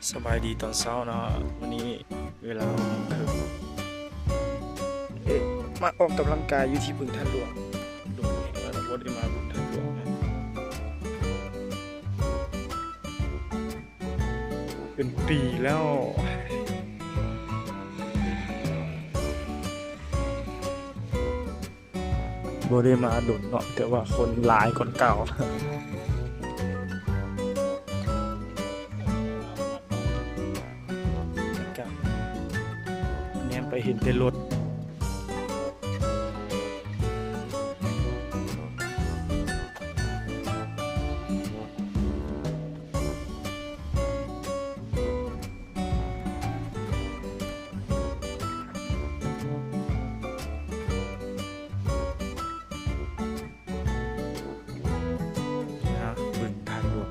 ສະບາຍດີຕອນເຊົ້າເນາະ, ມື້ນີ້ເວລາຫົກໂມງເຄິ່ງ ເອະ ມາອອກກຳລັງກາຍຢູ່ທີ່ບຶງທາດຫຼວງ. ດົນແຮງແລ້ວບໍ່ໄດ້ມາບຶງທາດຫຼວງນະ ເປັນປີແລ້ວ. ບໍ່ໄດ້ມາດົນເນາະ ແຕ່ວ່າຄົນຫຼາຍກວ່າເກົ່າ. ແນມໄປເຫັນແຕ່ລົດ. ບຶງທາດຫຼວງ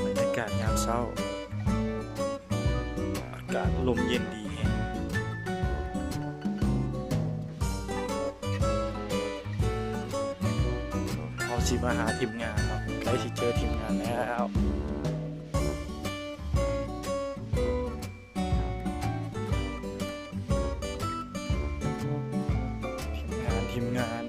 ບັນຍາກາດຍາມເຊົ້າ ອາກາດລົມເຢັນດີແຮງ. ເຮົາຊິມາຫາທີມງານເນາະ, ໃກ້ຊິເຈີທີມງານແລ້ວ. ທີມງານ ທີມງານ.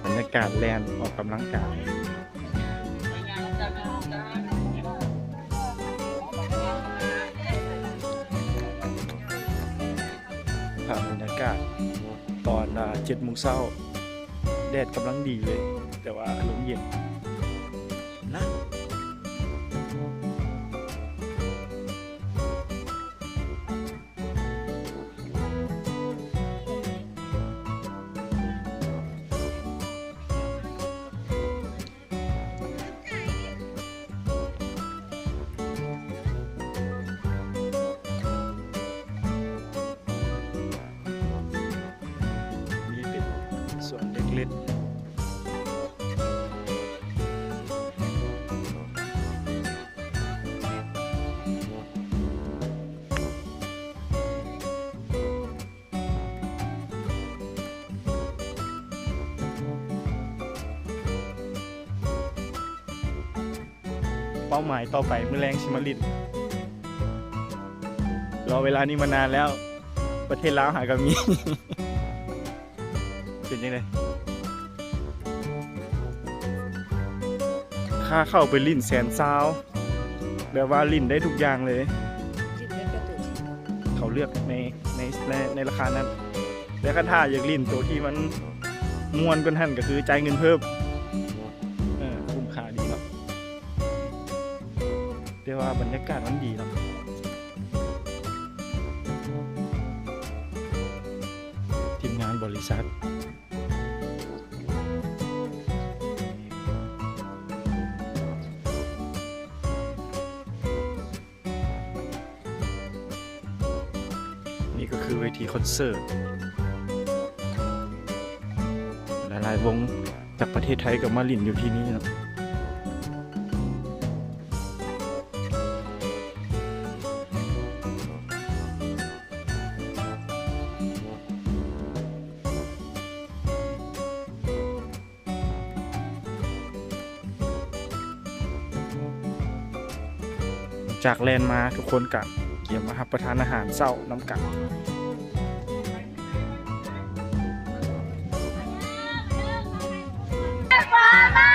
ບັນຍາກາດແລ່ນອອກກຳລັງກາຍ. ພາບບັນຍາກາດຕອນ ອາ ເຈັດໂມງເຊົ້າ ແດດກຳລັງດີເລີຍ ແຕ່ວ່າລົມເຢັນນະ. ນີ້ເປັນສວນເດັກຫຼິ້ນ. ເປົ້າໝາຍຕໍ່ໄປ ມື້ແລງຊິມາຫຼິ້ນ ລໍເວລານີ້ມານານແລ້ວ ປະເທດລາວຫາກະມີ. ເປັນຈັ່ງໃດ? ຄ່າເຂົ້າໄປຫຼິ້ນແສນຊາວ ແບບວ່າຫຼິ້ນໄດ້ທຸກຢ່າງເລີຍ. ຫຼິ້ນໄດ້ແຕ່ໂຕທີ່ເຂົາເລືອກໃນ ໃນ ໃນ ໃນລາຄານັ້ນ ແຕ່ຄັນຖ້າຢາກຫຼິ້ນໂຕທີ່ມັນມ່ວນກວ່ານັ້ນ ກະຄືຈ່າຍເງິນເພີ່ມ. ເອີ ຄຸ້ມຄ່າດີເນາະ ແຕ່ວ່າບັນຍາກາດມັນດີເນາະ. ທີມງານບໍລິສັດ ນີ້ກໍຄືເວທີຄອນເສີດ ຫຼາຍໆວົງຈາກປະເທດໄທກໍມາຫຼິ້ນຢູ່ທີ່ນີ້ເນາະ. ຈາກແລ່ນມາ ທຸກຄົນກະກຽມມາຮັບປະທານອາຫານເຊົ້ານຳກັນ. ມາ